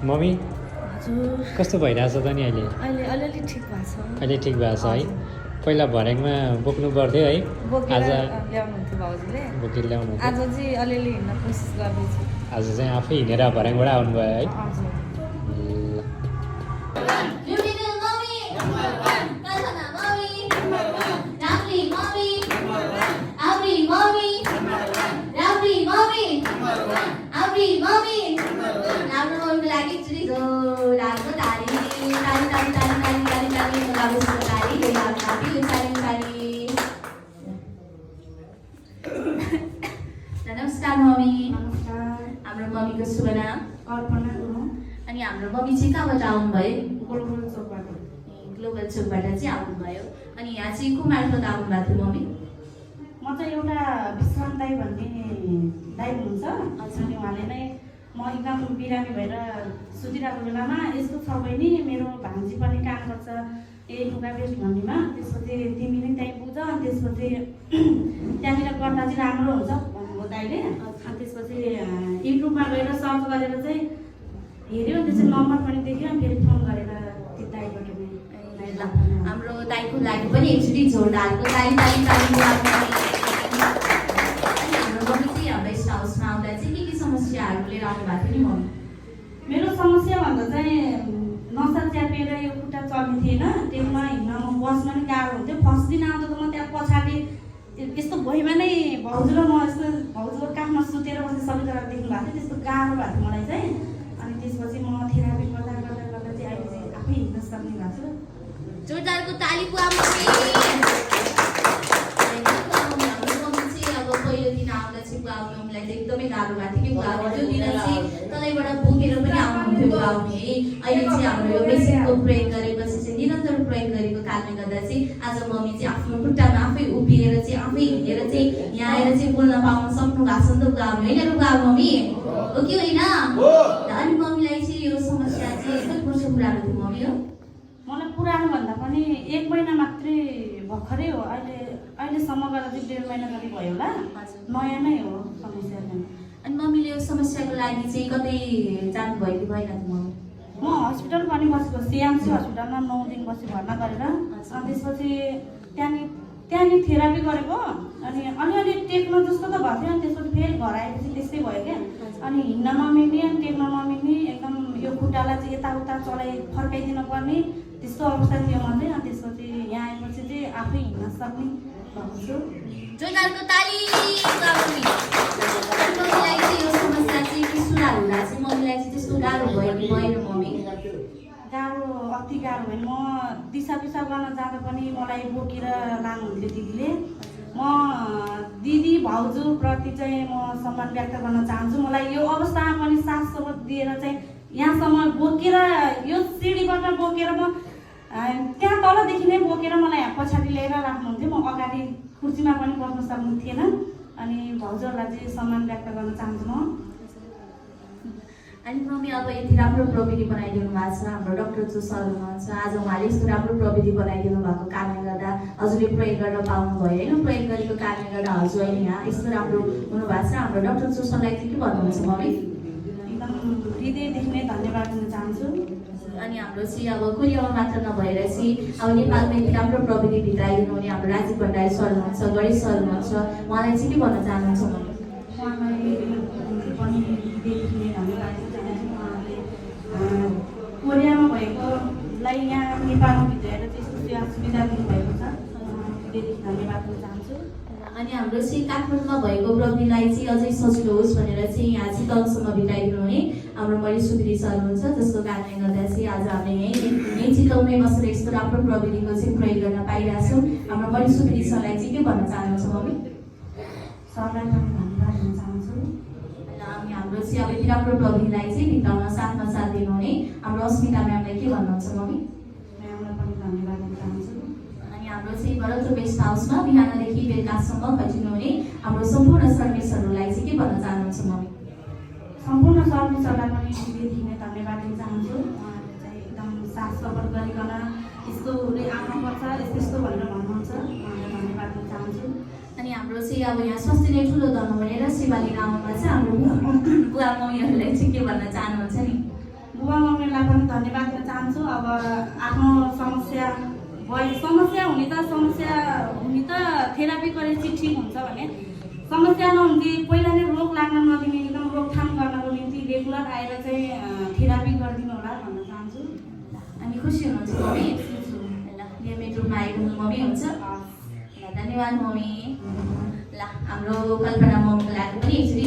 Mummy हजुर कस्तो भइरहेछ त नि अहिले? अलिअलि ठिक भएको छ। अहिले ठिक भएको छ है? पहिला भर्याङमा बोक्नु पर्थ्यो है? आज ल्याउनुहुन्थ्यो भाउजूले। बोकेर ल्याउनु आज चाहिँ अलिअलि हिँड्न कोसिस गर्दैछु। आज चाहिँ आफै हिँडेर भर्याङबाट आउनुभयो है? हजुर। नमस्कार मम्मी। नमस्कार। हाम्रो मम्मीको शुभ नाम कल्पना गुरुङ। अनि हाम्रो मम्मी चाहिँ कहाँबाट आउनुभयो? गोलगोल चोकबाट। ग्लोबल चोकबाट चाहिँ आउनुभयो। अनि यहाँ चाहिँ को मार्फत आउनुभएको थियो मम्मी? म चाहिँ एउटा विश्राम दाई भन्ने दाई हुनुहुन्छ। अनि उहाँले नै म एकदम बिरामी भएर सुतिरहेको बेलामा यस्तो छ बहिनी, मेरो भान्जी पनि काम गर्छ लुगा बेस्ट भन्नेमा, त्यसपछि तिमी नै त्यहीँ पुग्छ, अनि त्यसपछि त्यहाँनिर गर्दा चाहिँ राम्रो हुन्छ भन्नुभयो दाइले। अनि त्यसपछि युट्युबमा गएर सर्च गरेर चाहिँ हेऱ्यो, त्यसपछि नम्बर पनि देख्यो, अनि फेरि फोन गरेर त्यो दाइबाट ल हाम्रो दाइको लागि पनि एकचोटि जोरदारको ताली ताली ताली हाम्रो मम्मी चाहिँ हाम्रो गेस्ट हाउसमा आउँदा चाहिँ के समस्याहरू लिएर आउनु भएको थियो नि मम्मी? मेरो समस्या भन्दा चाहिँ नसा च्यापेर यो खुट्टा चल्ने थिएन, टेनमा हिँड्न बस्न पनि गाह्रो हुन्थ्यो। फर्स्ट दिन आउँदा त म त्यहाँ पछाडि यस्तो भुइँमा नै भाउजू र म यस्तो भाउजूको काखमा सुतेर बसेर सबैजना देख्नु भएको थियो, त्यस्तो गाह्रो भएको थियो मलाई चाहिँ। अनि त्यसपछि म थेरापी गर्दा गर्दा गर्दा चाहिँ अहिले चाहिँ आफै हिँड्न सक्ने भएको छु। जोरदारको ताली पुरा मम्मी। हाम्रो मम्मी चाहिँ अब पहिलो दिन आउँदा चाहिँ बुवाउनुलाई चाहिँ एकदमै गाह्रो भएको थियो कि बुवाले त्यो दिन चाहिँ तलैबाट बोकेर पनि आउनुहुन्थ्यो बुवाउने है। अहिले चाहिँ हाम्रो यो मेसिनको प्रयोग गरेपछि चाहिँ निरन्तर प्रयोग गरेको कारणले गर्दा चाहिँ आज मम्मी चाहिँ आफ्नो खुट्टामा आफै उभिएर चाहिँ आफै हिँडेर चाहिँ यहाँ आएर चाहिँ बोल्न पाउन सक्नु भएको छ नि त बुवाउनु, होइन बुवा मम्मी? हो कि होइन? अनि मम्मीलाई चाहिँ यो समस्या चाहिँ कति वर्ष पुरानो थियो मम्मी? हो मलाई पुरानो भन्दा पनि 1 महिना मात्रै भर्खरै हो। अहिलेसम्म गरेर चाहिँ 1.5 महिना जति भयो होला। नयाँ नै हो समस्या चाहिँ। अनि मम्मीले यो समस्याको लागि चाहिँ कतै जानुभयो कि भएन त मम्मी? म हस्पिटल पनि बसेको, सिएमसी हस्पिटलमा 9 दिन बसी भर्ना गरेर। अनि त्यसपछि त्यहाँनिर थेरापी गरेको, अनि अलिअलि टेक्न जस्तो त भएको थियो। अनि त्यसपछि फेरि घर आएपछि त्यस्तै भयो क्या। अनि हिँड्न नमिल्ने, अनि टेक्न नमिल्ने, एकदम यो खुट्टालाई चाहिँ यताउता फर्काइदिनु पर्ने त्यस्तो अवस्था थियो म चाहिँ। अनि त्यसपछि यहाँ आएपछि चाहिँ आफै हिँड्न सक्ने भएको छु। जोरदारको ताली मम्मीलाई चाहिँ यो समस्या चाहिँ के सुधार हुँदा चाहिँ मम्मीलाई चाहिँ त्यस्तो गाह्रो भयो कि भएन मम्मी? गाह्रो अति गाह्रो भयो। म दिसा पिसाब गर्न जाँदा पनि मलाई बोकेर लानुहुन्थ्यो दिदीले। म दिदी भाउजूप्रति चाहिँ म सम्मान व्यक्त गर्न चाहन्छु। मलाई यो अवस्थामा पनि साथ सपोर्ट दिएर चाहिँ यहाँसम्म बोकेर, यो सिँढीबाट बोकेर म त्यहाँ तलदेखि नै बोकेर मलाई पछाडि लिएर राख्नुहुन्थ्यो। म अगाडि कुर्सीमा पनि बस्न सक्नु थिएन। अनि भाउजूहरूलाई चाहिँ सम्मान व्यक्त गर्न चाहन्छु म। अनि मम्मी अब यति राम्रो प्रविधि बनाइदिनु भएको छ, हाम्रो डाक्टर जो सर हुनुहुन्छ, आज उहाँले यस्तो राम्रो प्रविधि बनाइदिनु भएको कारणले गर्दा हजुरले प्रयोग गर्न पाउनुभयो होइन? प्रयोग गरेको कारणले गर्दा हजुर अहिले यहाँ यस्तो राम्रो हुनुभएको छ। हाम्रो डाक्टर जो सरलाई चाहिँ के भन्नुहुन्छ मम्मी? एकदम हृदयदेखि नै धन्यवाद दिन चाहन्छु। अनि हाम्रो चाहिँ अब कोरियामा मात्र नभएर चाहिँ अब नेपालमा यति राम्रो प्रविधि भित्राइदिनु हुने हाम्रो राजीव भण्डारी सर हुनुहुन्छ, गणेश सर हुनुहुन्छ, उहाँलाई चाहिँ के भन्न चाहनुहुन्छ मम्मी? उहाँलाई पनि हृदयदेखि नै धन्यवाद दिन चाहन्छु। उहाँले कोरियामा भएकोलाई यहाँ नेपालमा भित्राएर चाहिँ यस्तो सुविधा दिनुभएको छ। हृदयदेखि धन्यवाद दिन चाहन्छु। अनि हाम्रो चाहिँ काठमाडौँमा भएको प्रविधिलाई चाहिँ अझै सजिलो होस् भनेर चाहिँ यहाँ चाहिँ तलसम्म भित्राइदिनु हुने हाम्रो मणि सुधरी सर हुनुहुन्छ, जसको कारणले गर्दा चाहिँ आज हामीले यहीँ चितौनमै बसेर यस्तो राम्रो प्रविधिको चाहिँ प्रयोग गर्न पाइरहेछौँ। हाम्रो मणि सुधरी सरलाई चाहिँ के भन्न चाहनुहुन्छ मम्मी? सरलाई पनि धन्यवाद दिन चाहन्छु। अनि हाम्रो चाहिँ अब यति राम्रो प्रविधिलाई चाहिँ भित्राउन साथमा साथ दिनुहुने हाम्रो अस्मिता म्यामलाई के भन्नुहुन्छ मम्मी? म्यामलाई पनि धन्यवाद दिन चाहन्छु। अनि हाम्रो चाहिँ भरतपुर गेस्ट हाउसमा बिहानदेखि बेलुकासम्म खटिनु हुने हाम्रो सम्पूर्ण सर्भिसहरूलाई चाहिँ के भन्न चाहनुहुन्छ मम्मी? सम्पूर्ण सर्भिसहरूलाई पनि हृदयदेखि नै धन्यवाद दिन चाहन्छु। उहाँहरूले चाहिँ एकदम साथ सपोर्ट गरिकन यस्तो आउनुपर्छ, यस्तो भनेर भन्नुहुन्छ। उहाँलाई धन्यवाद दिन चाहन्छु। अनि हाम्रो चाहिँ अब यहाँ स्वास्थ्य नै ठुलो धर्म भनेर सेवा लिन आउनुमा चाहिँ हाम्रो बुवा मम्मीहरूलाई चाहिँ के भन्न चाहनुहुन्छ नि? बुवा धन्यवाद दिन चाहन्छु। अब आफ्नो समस्या हुने त थेरापी गरेपछि ठिक हुन्छ भने समस्या नहुने पहिला नै रोग लाग्न नदिने एकदम रोकथाम गर्नको निम्ति रेगुलर आएर चाहिँ थेरापी गरिदिनु होला भन्न चाहन्छु। अनि खुसी हुनुहुन्छ मम्मी? ल नियमित रूपमा आइपुग्नु मम्मी हुन्छ। ल धन्यवाद मम्मी। ल हाम्रो कल्पना मम्मीको लागि पनि यसरी